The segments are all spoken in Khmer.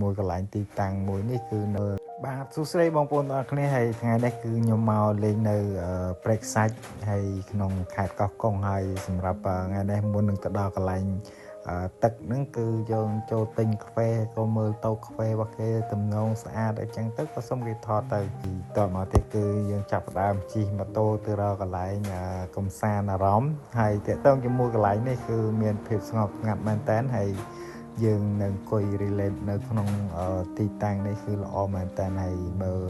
មួយកន្លែងទីតាំងមួយនេះគឺនៅបាទសួស្តីបងប្អូនទាំងអស់គ្នាហើយថ្ងៃនេះគឺខ្ញុំមកលេងនៅព្រែកខ្សាច់ហើយក្នុងខេត្តកោះកុងហើយសម្រាប់ថ្ងៃនេះមុននឹងទៅដល់កន្លែងទឹកហ្នឹងគឺយើងចូលទិញកាហ្វេក៏មើលតូបកាហ្វេរបស់គេទំនងស្អាតអញ្ចឹងទៅក៏សុំគេថតទៅតមកទៀតគឺយើងចាប់ផ្ដើមជិះម៉ូតូទៅរកកន្លែងកំសាន្តអារម្មណ៍ហើយទាក់ទងជាមួយកន្លែងនេះគឺមានភាពស្ងប់ស្ងាត់មែនតើហើយយើងនឹងអង្គុយ relax នៅក្នុងទីតាំងនេះគឺល្អមែនតើហើយមើល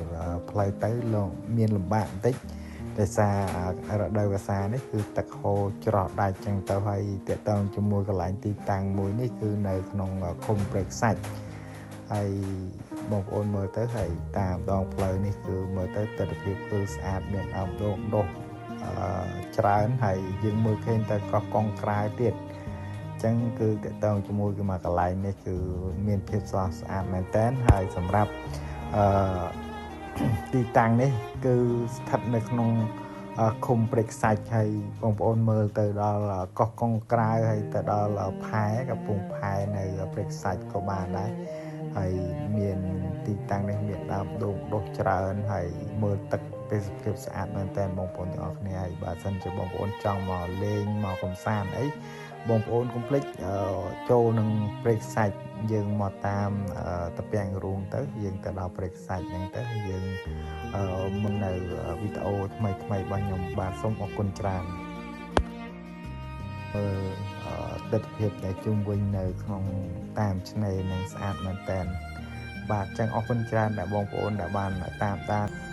ផ្លូវទៅលោកមានលំបាកបន្តិចដោយសាររដូវវស្សានេះគឺទឹកហូរច្រោះដាច់ចឹងទៅហើយទាក់ទងជាមួយកន្លែងទីតាំងមួយនេះគឺនៅក្នុងឃុំព្រែកខ្សាច់ហើយបងប្អូនមើលទៅហើយតាមដងផ្លូវនេះគឺមើលទៅទស្សនភាពគឺស្អាតមានដើមដូងដុះច្រើនហើយយើងមើលឃើញទៅកោះកុងក្រៅទៀតចឹងគឺទាក់ទងជាមួយគឺមកកន្លែងនេះគឺមានភាពស្រស់ស្អាតមែនតើហើយសម្រាប់អឺទីតាំងនេះគឺស្ថិតនៅក្នុងឃុំព្រែកខ្សាច់ហើយបងប្អូនមើលទៅដល់កោះកុងក្រៅហើយទៅដល់ផែកំពង់ផែនៅព្រែកខ្សាច់ក៏បានដែរហើយមានទីតាំងនេះមានដើមដូងដុះច្រើនហើយមើលទឹកទេសភាពស្អាតមែនតើបងប្អូនទាំងអស់គ្នាហើយបើសិនជាបងប្អូនចង់មកលេងមកកំសាន្តអីបងប្អូនកុំភ្លេចចូលនឹងព្រែកខ្សាច់យើងមកតាមតាពាំងរូងទៅយើងទៅដល់ព្រែកខ្សាច់ហ្នឹងទៅយើងមុននៅវីដេអូថ្មីថ្មីរបស់ខ្ញុំបាទសូមអរគុណច្រើនមើលទស្សនភាពដែលជុំវិញនៅក្នុងតាមឆ្នេរនឹងស្អាតមែនតើបាទចឹងអរគុណច្រើនដែលបងប្អូនដែលបានតាមដាន។